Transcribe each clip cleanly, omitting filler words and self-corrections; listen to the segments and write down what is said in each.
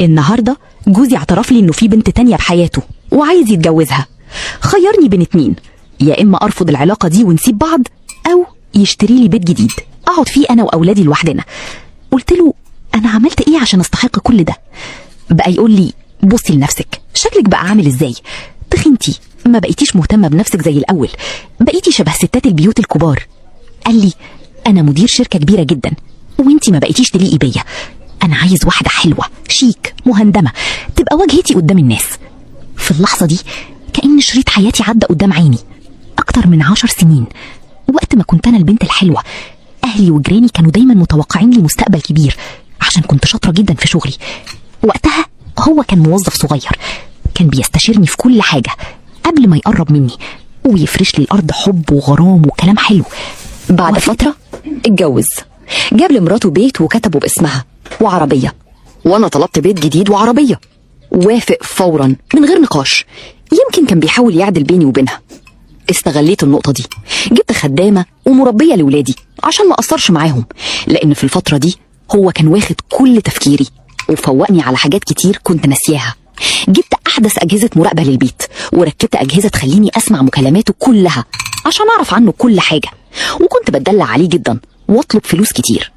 النهاردة جوزي اعترف لي انه في بنت تانية بحياته وعايز يتجوزها. خيرني بين اتنين، يا اما ارفض العلاقة دي ونسيب بعض، او يشتري لي بيت جديد اقعد فيه انا واولادي لوحدنا. قلت له انا عملت ايه عشان استحق كل ده؟ بقى يقول لي بصي لنفسك، شكلك بقى عامل ازاي، تخنتي، ما بقيتيش مهتمة بنفسك زي الاول، بقيتي شبه ستات البيوت الكبار. قال لي انا مدير شركة كبيرة جدا وانتي ما بقيتيش تليقي بيا، انا عايز واحدة حلوة شيك مهندمة تبقى واجهتي قدام الناس. في اللحظة دي كأن شريط حياتي عدى قدام عيني، أكتر من 10 سنين وقت ما كنت أنا البنت الحلوة. أهلي وجيراني كانوا دايما متوقعين لي مستقبل كبير عشان كنت شاطرة جدا في شغلي. وقتها هو كان موظف صغير، كان بيستشيرني في كل حاجة قبل ما يقرب مني، ويفرش لي الأرض حب وغرام وكلام حلو. بعد فترة اتجوز، جاب لمراته بيت وكتبه باسمها وعربية، وأنا طلبت بيت جديد وعربية. وافق فورا من غير نقاش، يمكن كان بيحاول يعدل بيني وبينها. استغليت النقطة دي، جبت خدامة ومربية لولادي عشان ما أقصرش معاهم، لأن في الفترة دي هو كان واخد كل تفكيري وفوقني على حاجات كتير كنت ناسياها. جبت أحدث أجهزة مراقبة للبيت، وركبت أجهزة تخليني أسمع مكالماته كلها عشان أعرف عنه كل حاجة، وكنت بتدلع عليه جدا وأطلب فلوس كتير.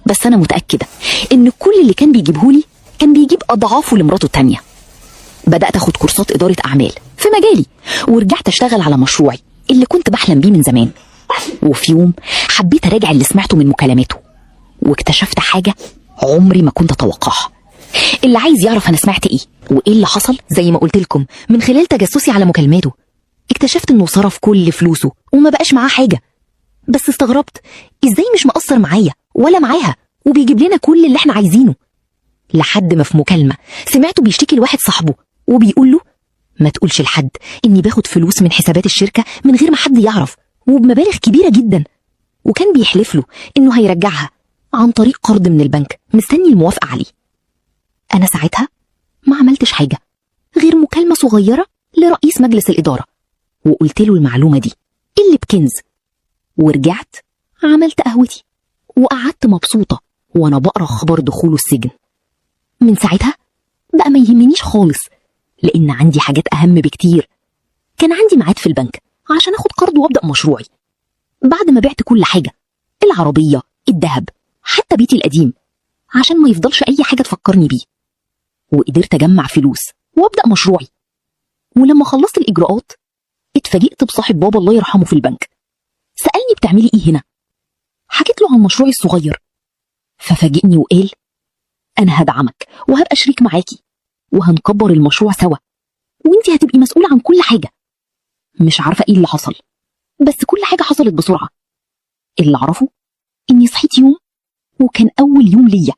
بس أنا متأكدة إن كل اللي كان بيجيبهولي كان بيجيب أضعافه لمراته التانية. بدأت أخد كورسات إدارة أعمال في مجالي، ورجعت أشتغل على مشروعي اللي كنت بحلم بيه من زمان. وفي يوم حبيت أراجع اللي سمعته من مكالماته، واكتشفت حاجة عمري ما كنت أتوقعها. اللي عايز يعرف أنا سمعت إيه وإيه اللي حصل، زي ما قلت لكم من خلال تجسسي على مكالماته اكتشفت إنه صرف كل فلوسه وما بقاش معاه حاجة. بس استغربت إزاي مش مقصر معايا ولا معاها وبيجيب لنا كل اللي احنا عايزينه. لحد ما في مكالمة سمعته بيشتكي لواحد صاحبه وبيقول له ما تقولش لحد إني باخد فلوس من حسابات الشركة من غير ما حد يعرف وبمبالغ كبيرة جدا، وكان بيحلف له إنه هيرجعها عن طريق قرض من البنك مستني الموافقة عليه. أنا ساعتها ما عملتش حاجة غير مكالمة صغيرة لرئيس مجلس الإدارة، وقلت له المعلومة دي اللي بكنز، ورجعت عملت قهوتي وقعدت مبسوطة وأنا بقرأ خبر دخوله السجن. من ساعتها بقى ما يهمنيش خالص، لأن عندي حاجات أهم بكتير. كان عندي ميعاد في البنك عشان أخد قرض وأبدأ مشروعي بعد ما بعت كل حاجة، العربية، الذهب، حتى بيتي القديم، عشان ما يفضلش أي حاجة تفكرني بيه. وقدرت أجمع فلوس وأبدأ مشروعي. ولما خلصت الإجراءات اتفاجئت بصاحب بابا الله يرحمه في البنك. سألني بتعملي إيه هنا؟ حكيت له عن مشروعي الصغير، ففاجئني وقال أنا هدعمك وهبقى شريك معاكي وهنكبر المشروع سوا، وانتي هتبقي مسؤولة عن كل حاجة. مش عارفة ايه اللي حصل، بس كل حاجة حصلت بسرعة. اللي أعرفه إني صحيت يوم وكان أول يوم ليا